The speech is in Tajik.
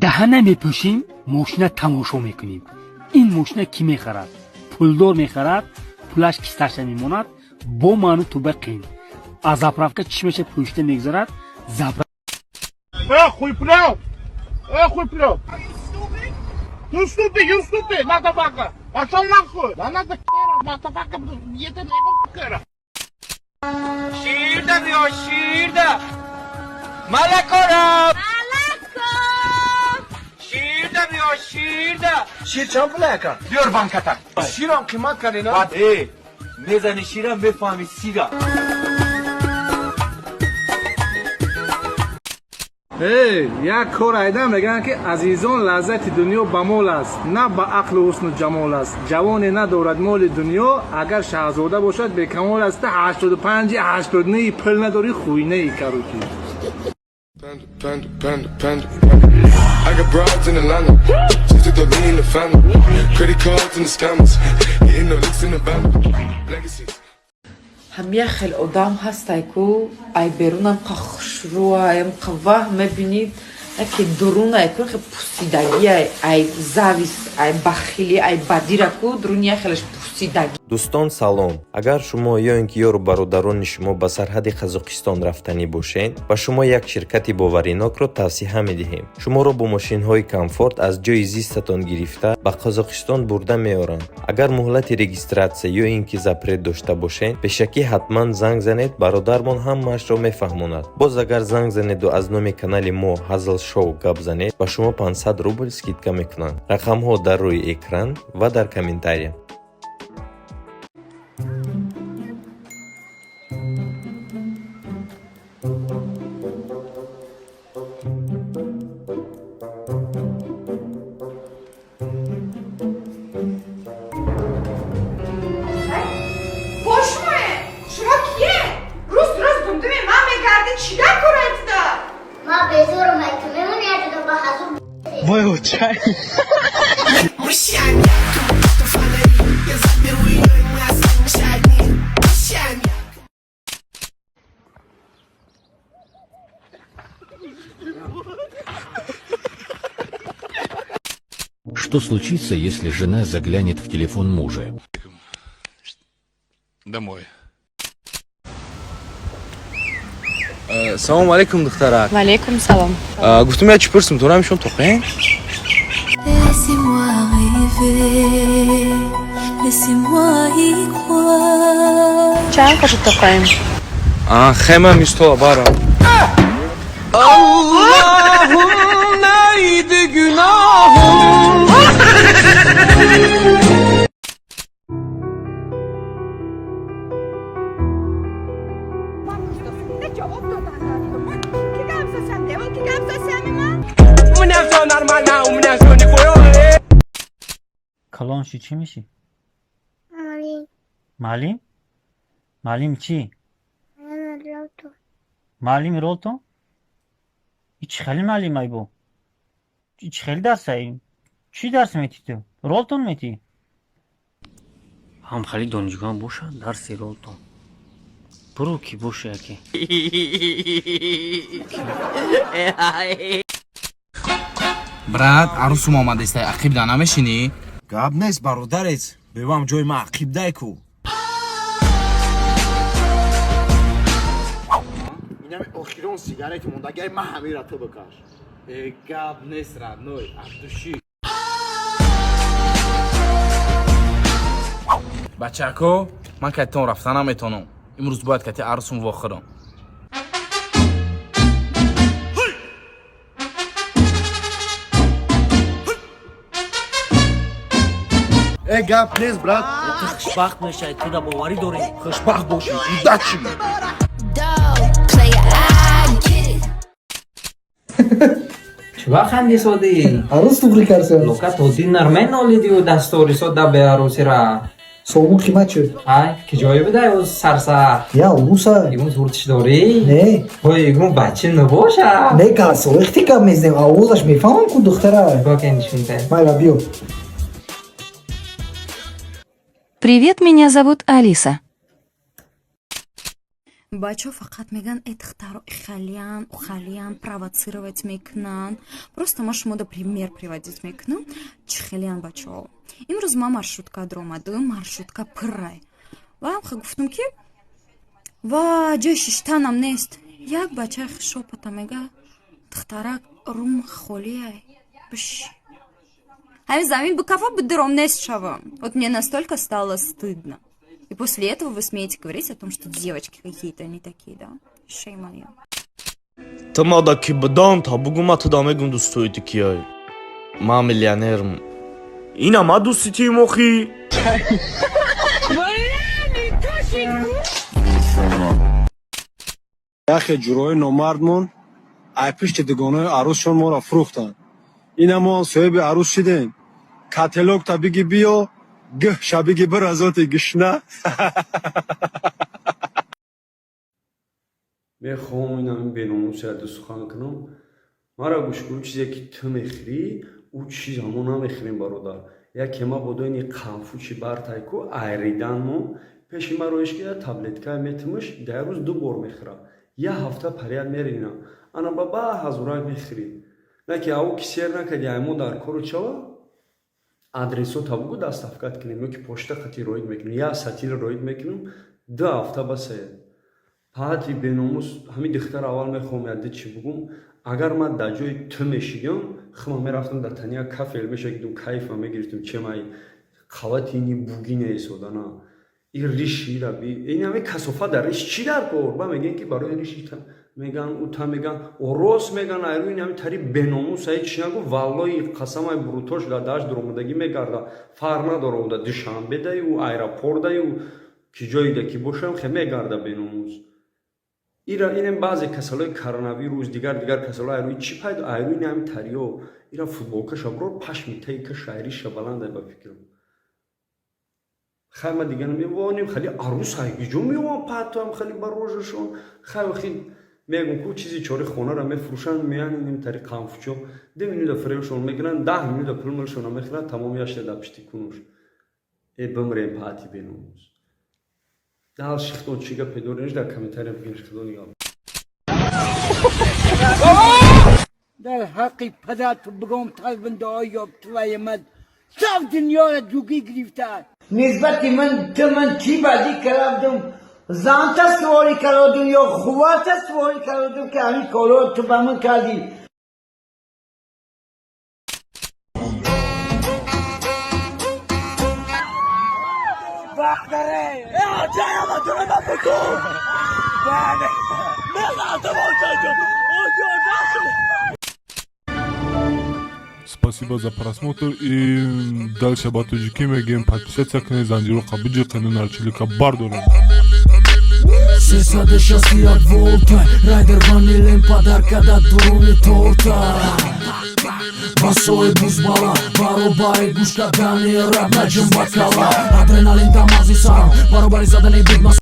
Даҳана мепӯшем, мошина тамошо мекунем. Ин мошина кӣ мехарад? Пулдор мехарад, пулаш кисташа мемонад, бо маъну туба қин. Аз заправка чишмаша пӯшида мегузарад. Э, хуйплев! Э, хуйплев! You stupid, you stupid, motherfucker! Пошел нахуй! Да надо motherfucker, это Ширда биё, ширда! Малакора! Ширда биё, ширда! Шир чанд пула, ака? Биёр банката. Ширам қимат кардина. Э, мезани шира, мефаҳми сира. Эй, як кор айда мегӯянд, ки азизон, лаззати дунё ба мол аст, на ба ақлу ҳусну ҷамол аст. Ҷавоне надорад моли дунё, агар шаҳзода бошад, бекамол аст. 85, 89, пул надорӣ, хуйнаи, короче. Panda, panda, panda, panda. I got broads in Atlanta. Just took the lean in the family. Credit cards and the scammers. Hitting the licks in the bando. Legacies. Ҳам як хел одам ҳастай, ку ай берунам қа хушрӯаям, қа ваҳ мебинид, яке дурунай ку хе пусидагиай, ай зависть, ай бахилӣ, ай бадира, ку дуруни як хелаш пусидагӣ. Дӯстон, салом! Агар шумо ё ин ки ёру бародарони шумо ба сарҳади Қазоқистон рафтанӣ бошед, ба шумо як ширкати боваринокро тавсиҳа медиҳем. Шуморо бо мошинҳои комфорт аз ҷои зистатон гирифта, ба Қазоқистон бурда меоранд. Агар муҳлати регистрация ё ин ки запрет дошта бошед, пешакӣ ҳатман занг занед, бародармон ҳамаашро мефаҳмонад. Боз агар занг занеду аз номи канали мо Ҳазл Шоу гап занед, ба шумо 500 рубл скидка мекунанд. Рақамҳо дар рӯи экран ва дар комментария. Бошмое, шумо кие? Рӯз рӯз думдуми ман мегардӣ, чӣ дар кораитида? Ма безорам, ай ту мемони аҷуда ба ҳазур. Вой, чай. Мы как будто фонари. Я заберу ее, и мы останемся одни. Прощай. Что случится, если жена заглянет в телефон мужа? Домой. Салому алейкум, духтарак. Валейкум салом. Гуфтум, я чӣ пурсим, ту намишон тоқен? Laissez-moi rêver, laissez-moi y croire. Чанд қошуқ тоқоем? А, хема мистола барам. Аллоҳум, neydi günahım? Ҷавоб додан ки гап засам, девон ки гап засами ман. У меня все нормально, у меня все нихуя. Калон ши, чӣ мешӣ? Муаллим? Муаллими чӣ? Муаллими ролтон? И чӣ хели муаллим ай бо? И чӣ хели дарсай? Чӣ дарс метӣ ту? Ролтон метӣ? Ҳам хели донишгоҳ боша, дарси ролтон. Буру ки боша яке. Брат, арӯсум омадестай, ақибда намешинӣ? Гап нест, бародарец, бевам ҷои ма ақибдай ку. Инами охирон сигарети мондагиай, ма ҳамира ту бикаш. Э, гап нест, родной, от души. Бачако, ман катитон рафта наметонам. Имрӯз бояд кати арӯсум вохӯрам. Э, гап нест, брат. Ту хушбахт мешавӣ, ту да боварӣ дорӣ. Хушбахт бошӣ, удачи. Player, I get it. Чӣ ханди содӣ? Арӯс туғри карса. Лока то дин нармен нолидиу дасторисо да беарӯсира. Собун қимат шуд. Ай, ки ҷое будай ӯ сарсар? Я урӯса. Игун зуртиш дорӣ? Не. Ой, игун бача набоша. Не, касоихти гап мезанем, овозаш мефаҳмам ку духтара. Майра, биё. Привет, меня зовут Алиса. Бачаҳо фақат мегӯянд, э, духтаро ихалиян, ухалиян, провоцировать мекунанд. Просто ма шумода пример приводить мекунам, чӣ хелиян бачаҳо. Имрӯз ман маршрутка даромадам, маршрутка пуррай, ва гуфтам, ки ва ҷои шиштанам нест. Як бачаи хишопата мега: «Духтарак, рум холиай, биши». Ҳамин замин бикафа, бидиром, нест шавам. Вот мне настолько стало стыдно. И после этого вы смеете говорить о том, что девочки какие-то не такие, да? Shame on you. Ту мада ки бидон, та бугу, ма туда мегум, дӯстои ту киёй. Ман миллионерм, ина ма дӯсти тиим охи. Яхе ҷурои номардмон ай пишти дугонаи арӯсшон моро фурӯхтанд. Ина мо ҳам соҳиби арӯс шидем. Кателокта биги биё, гӯҳ шабиги биразоти гишна. Мехоҳам инам беномусия ду сухан кунам. Мара гӯш кун, чизе ки ту мехӯрӣ, ӯ чиз ҳамо намехӯрем, бародар. Яке ма бодоини қанфучи бартайку айриданмо пеши ма роиш ки таблеткае метимаш, дар рӯз ду бор мехӯра, як ҳафта парият мерина. Ана ба ба ҳазурак мехӯрӣ, на ки ав ки сер накарди. Аймо дар кору чава адресота бугу, доставкат кунем ё ки почта қати роид мекунем, як сатил роид мекунем, 2 ҳафта басае. Паҳати беномус, ҳамин духтар аввал мехоҳам яде чӣ бугум. Агар ман дар ҷои ту мешидам, хма мерафтам, дар тания кафел мешакидум, кайфа мегирифтум. Чемай қавати ини буги неисодана и риши раби ин ҳами касофа дар риш чӣ дар кор? Ба мегӯян ки барои риши меган, ута меган, орос меган. Айрӯ ин ҳами тари беномус ай чӣ нагу, валлои қасамай, бурутош дар дашт дуромадагӣ мегарда, фарқ надора уда Душанбедаю, аэропортдаю, ки ҷоида ки бошам, хе мегарда беномус. Ира инем баъзе касалои коронавирус, дигар дигар касало айрӯи чӣ пайдо? Айрӯи ин ҳами тариё. Ира футболкаша бирор, пашми таи каша айриша баландай, ба фикрам. Хай, ма дигар намевонем. Хали арӯс ай гиҷо меовам, патам хали ба рожашон. Хай, охи мегум ку, чизи чори хонара мефурӯшанд, меян инем тари қанфучо, 2 минута фиребшон мекунанд, 10 минута пулмалшона мехӯранд, тамом, яшта дар пишти кунуш. Э, бимрем, паати беномус. Дал шихтон чӣ гапе доренш, дар комментария бигин. Худо нигоҳ. Дар ҳаққи падар ту бигом, талбиндаоё твоя мать, сав дунёра дугӣ гирифтааст. Нисбати ман ту ман чӣ бадӣ кардам? Занта суворӣ кардум ё хувата суворӣ кардум, ки ҳамин корро ту ба ман кардӣ? Спасибо за просмотр и дальше ба тоҷикӣ мегӯем: подписаться кунед, занҷироқа биҷиқену нарчилика бардорем. 361 волта райдер ванилен подарка да дуруни торта. Басои бузбала баробари гӯш кардани раб наҷум бакала, адреналин дамази сарам баробари задани бигма.